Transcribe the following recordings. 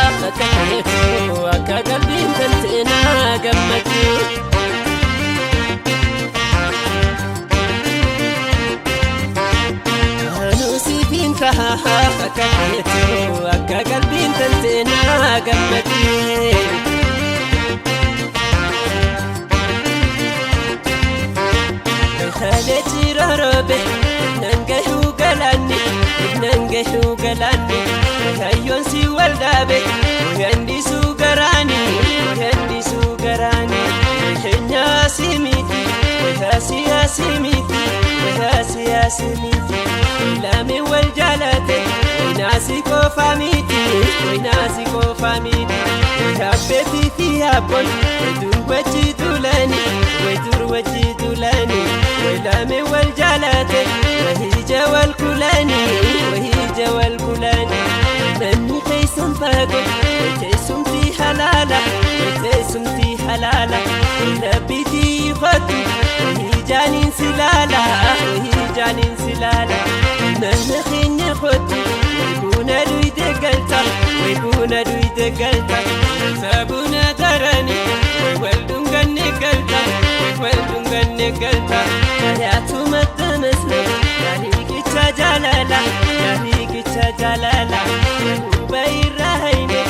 Akka feetu akka qalbiin tantee naa gammadde. Anuu siifin taha akka feetu akka qalbiin tantee naa gammadde. Kalee ciroroobe nan gahuu galaanni nan gahuu galaanni, hayyoon si wal dhaabe yandisuu garaani yandisuu garaani. Keenyaa si miti siyaa si miti siyaa si miti, laame wal jaalate naasi qofa miti naasi qofa miti. Abbeetii fi abboon dur wajji tuulani dur wajji tuulani, laame wal jaalate wahija wal kulani wahija wal kulani. Manni keessan fagoo teessumti halaala teessumti halaala, rabbitii kottu wahijaaniin silaala wahijaaniin silaala. Mana keenya kottu buna duyde galta buna duyde galta, sabuna darani wal dhunganne galta wal dhunganne galta. Yaatu madda masna yaarikicha jaalala yaarikicha jaalala, huba irraa hayne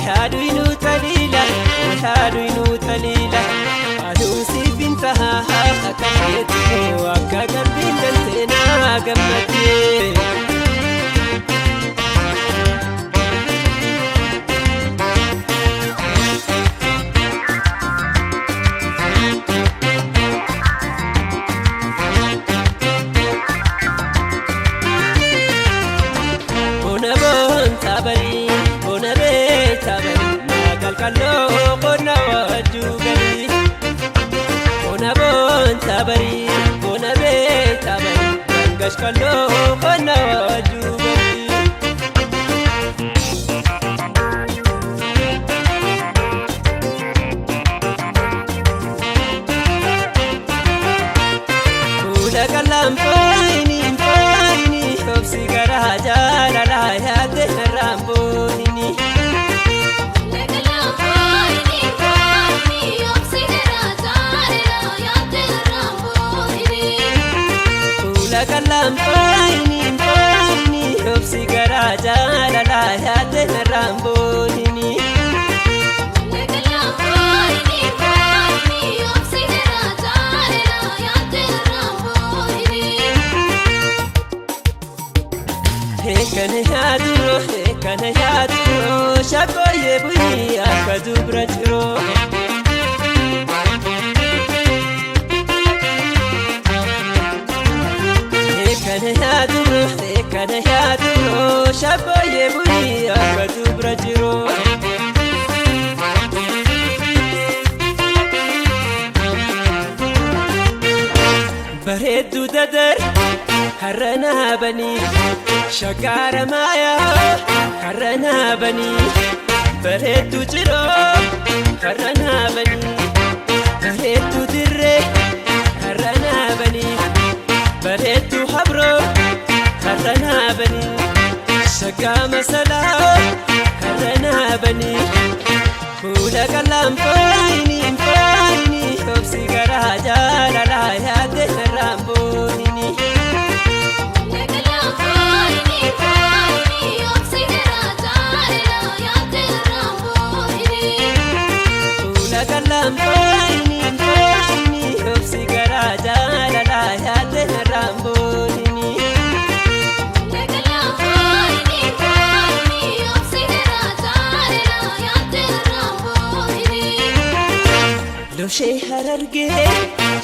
haadhu taliila haadhu taliila. Aduu siifin taha akka feetu akka qalbiin tantee naa gammadde. Bona boonta barii bona beekta barii maqalqalloo qonna wajjuu galii. Bona boonta barii bona beekta barii gangashqalloo qonna wajjuu galii. Fuula qallaan fooyini fooyini, obsi garaa jaalalaa yaadde narraan boohini. Fuula qallaan fooyini fooyini, obsi garaa jaalalaa yaadde narraan boohini. Kana yaaduro kana yaaduro, shakkooyyee bu'ii akka dubra jiroo. Kana yaaduro kana yaaduro, shakkooyyee bu'ii akka dubra jiroo. Bareedduu dadar har'a naabanii shaggaara maayaa har'a naabanii, bareedduu ciroo har'a naabanii, bareedduu dirree har'a naabanii, bareedduu habroo har'a naabanii, shaggaa masalaa har'a naabanii. Fuula qallaan fooyini fooyini, obsi garaa jaalalaa yaadde narraan boohini. Fuula qallaan fooyini fooyini, obsi garaa jaalalaa yaadde narraan boohini. Loshee Harargee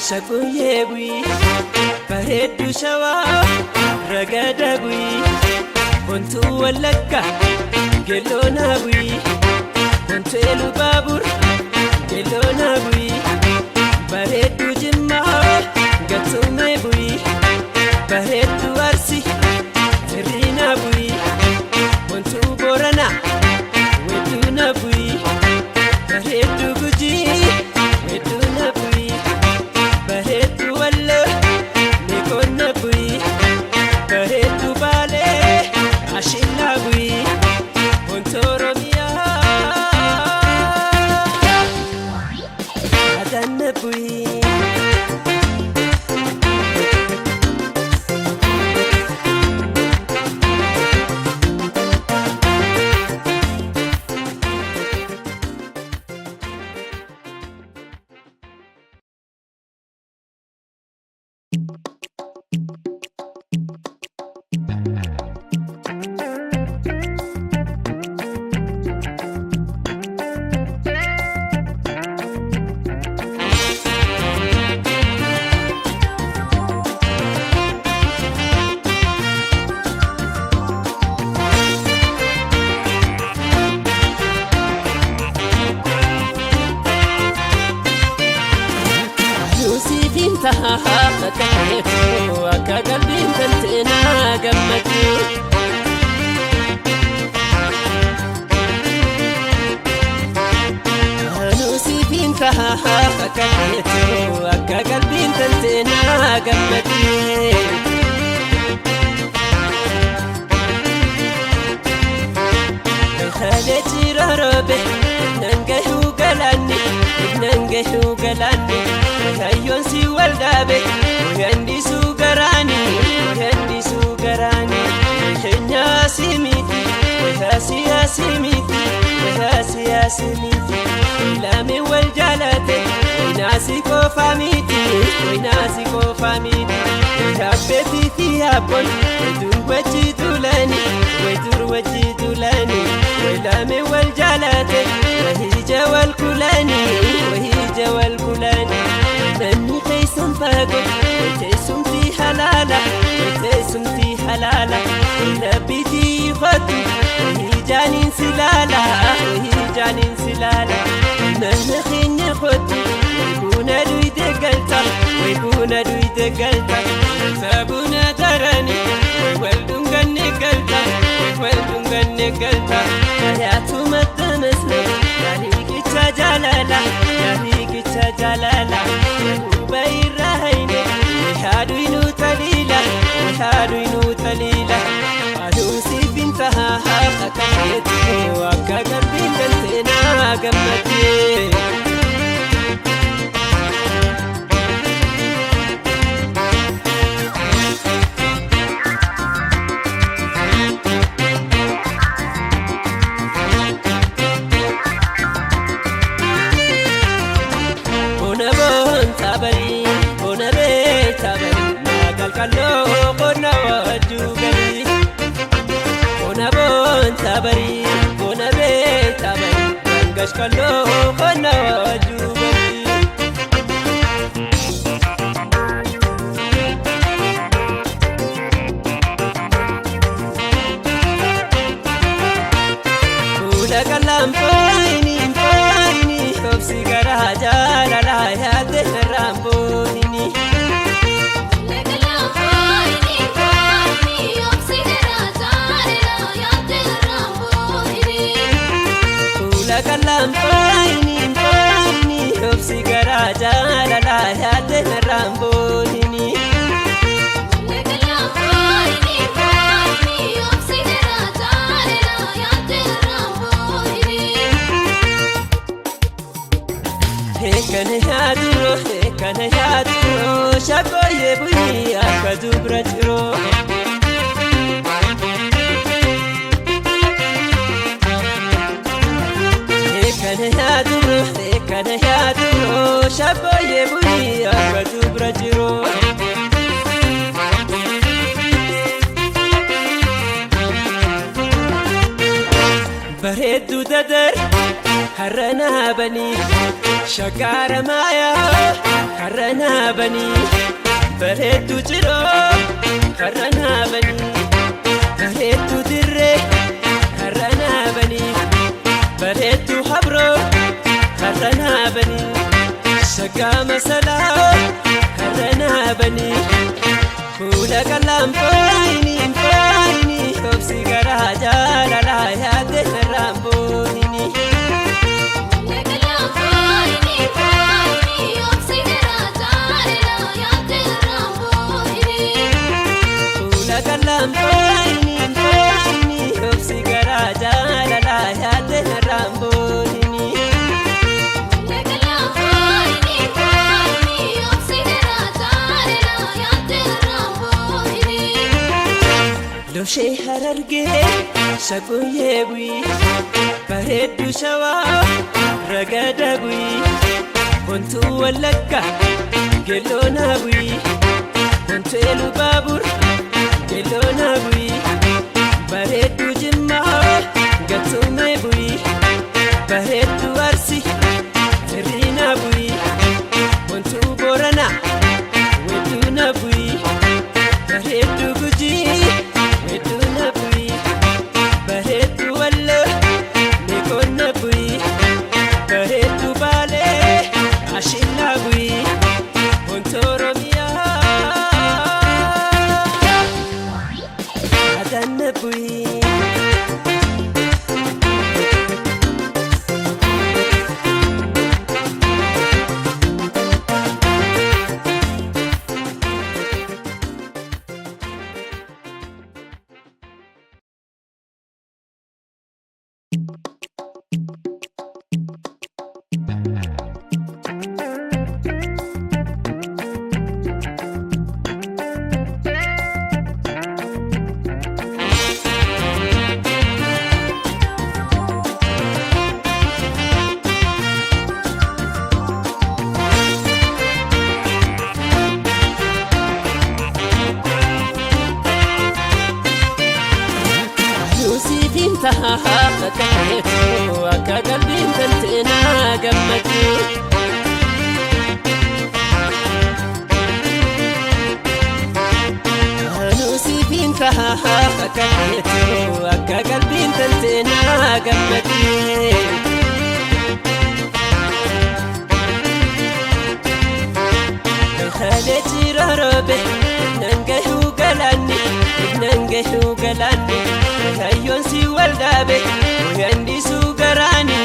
shaggooyyee bu'ii, bareedduu Shawaa ragada bu'ii, bontuu Wallagga geelloonaa bu'ii, bontuu Elubaabur geelloonaa bu'ii, bareedduu Jimmaa gatumee bu'ii, bareedduu Arsi Tirriinaa bu'ii, bontuu Booranaa weedduuna bu'ii, bareedduu Gujii weedduuna bu'ii, bareedduu Walloo meeqonna bu'ii, bareedduu Baalee Ashillaa bu'ii, bontuu Oromiyaa. taha akka keetu akka qalbiin tantee naa gammaddu. Anuu siifin taha akka keetu akka qalbiin tantee naa gammaddu. Kalee ciroroobe nan gahuu galaanni nan gahuu galaanni kayyoon si wal dhaabe yandisuu garaani yandisuu garaani keenyaa si miti siyaa si miti siyaa si miti laame wal jaalate naasi qofa miti naasi qofa miti yaabbeetii fi yaabboon dur wajji tuulani dur wajji tuulani laame wal jaalate wahija wal kulani wahija wal kulani namni keessan fagoo teessumti halaala teessumti halaala labbitii kottu wahijaaniin silaala wahijaaniin silaala mana keenya kottu waybuna duyde galta waybuna duyde galta sabuna darani way wal dhunganne galta way wal dhunganne galta yaatu madda masna yaarikicha jaalala yaarikicha jaalala huba irraa hayne haadhu taliila haadhu taliila aduu siifin taha akka keetu akka qalbiin tantee naa gammaddee. Bona boonta barii bona beekta barii maqalqalloo qonna wajjuu galii. Bona boonta barii bona beekta barii gangashqalloo qonna wajjuu galii. Fuula qallaan fooyini fooyini obsi garaa jaalalaa yaadde irraan booyini. Fuula qallaan fooyini fooyini obsi garaa jaalalaa yaadde irraan booyini. Kana yaaduro kana yaaduro shaggooyyee bu'ii akka dubra ciroo. Kana yaaduro kana yaaduro shaggooyyee bu'ii akka dubra ciroo. Bareedduu dadar har'a naa banii shaggaara maayaa har'a naa banii bareedduu ciroo har'a naa banii bareedduu dirree har'a naa banii bareedduu habroo har'a naa banii shaggaa masalaa har'a naa banii fuula qallaan fooyini fooyini obsi garaa jaalalaa yaadde irraan booyini. Fuula qallaan fooyini fooyini obsi garaa jaalalaa yaadde irraan booyini. Loshee harargee shaggooyyee bu'ii bareedduu shawaa ragada bu'ii bontuu wallagga geelloonaa bu'ii bontuu elu baabur geelloonaa bu'ii bareedduu jimmaa gatumee bu'ii bareedduu arsi hirriinaa bu'ii bontuu booranaa weedduuna bu'ii bareedduu gujii weedduuna bu'ii bareedduu walloo meeqonna bu'ii bareedduu baalee ashillaa bu'ii bontuu. Akka qalbiin tantee naa gammaddu. Anuu siifin taha akka keetu akka qalbiin tantee naa gammaddu. Kalee ciroroobe nan gahuu galaanni nan gahuu galaanni hayyoon si wal dhaabe yandisuu garaani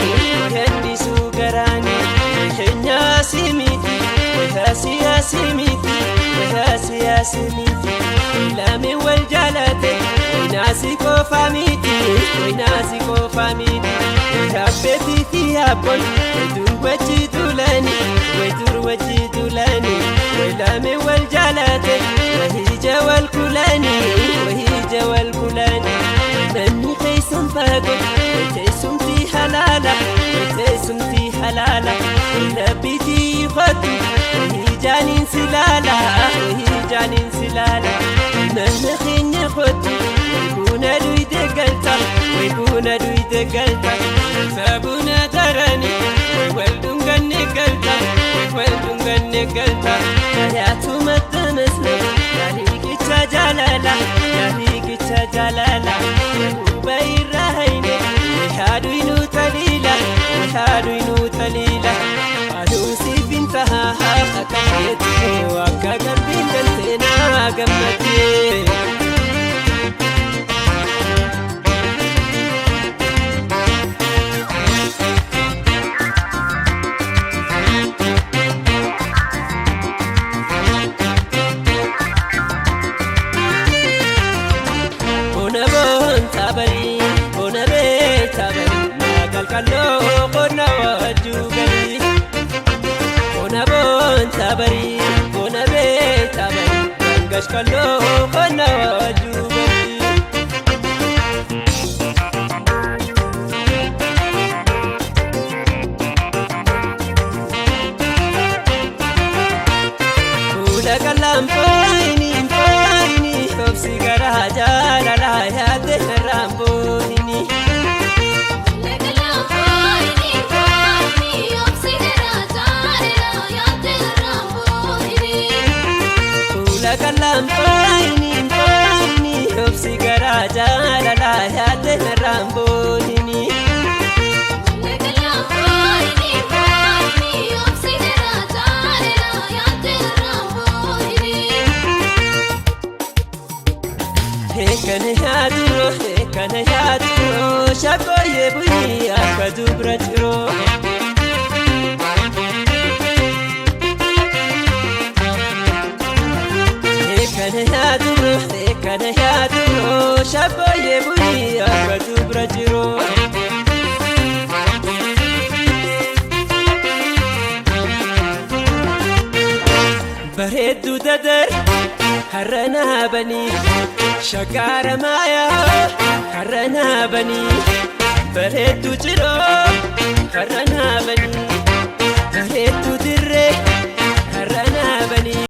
yandisuu garaani keenyaa si miti siyaa si miti siyaa si miti laame wal jaalate naasi qofa miti naasi qofa miti abbeetii fi abboon dur wajji tuulani dur wajji tuulani laame wal jaalate wahija wal kulani wahija wal kulani namni keessan fagoo teessumti halaala teessumti halaala labbitii kottu wahijaaniin silaala wahijaaniin silaala mana keenya kottu waykuna duyde galta waykuna duyde galta sabuna tarani way wal dhunganne galta way wal dhunganne galta yaatu maxxamasne yaariqicha jaalala yaariqicha jaalala huba irraa hayne haadhu taliila haadhu taliila aduu siifin taha akka keetu akka qalbiin tantee naa gammaddee. Bona boonta barii bona beekta barii maqalqalloo qonna wajjuu galii. Bona boonta barii bona beekta barii gangashqalloo qonna wajjuu galii. Fuula qallaan fooyini fooyini obsi garaa jaalalaa yaadde irraan booyini. Fuula qallaan fooyini fooyini obsi garaa jaalalaa yaadde irraan booyini. Kana yaaduroo kana yaaduroo shakkooyyee bu'ii akka dubra ciroo. Kana yaaduroo kana yaaduroo shakkooyyee bu'ii akka dubra ciroo. Bareedduu dadar har'a naabanii shaggaara maayaa har'a naabanii bareedduu ciroo har'a naabanii bareedduu.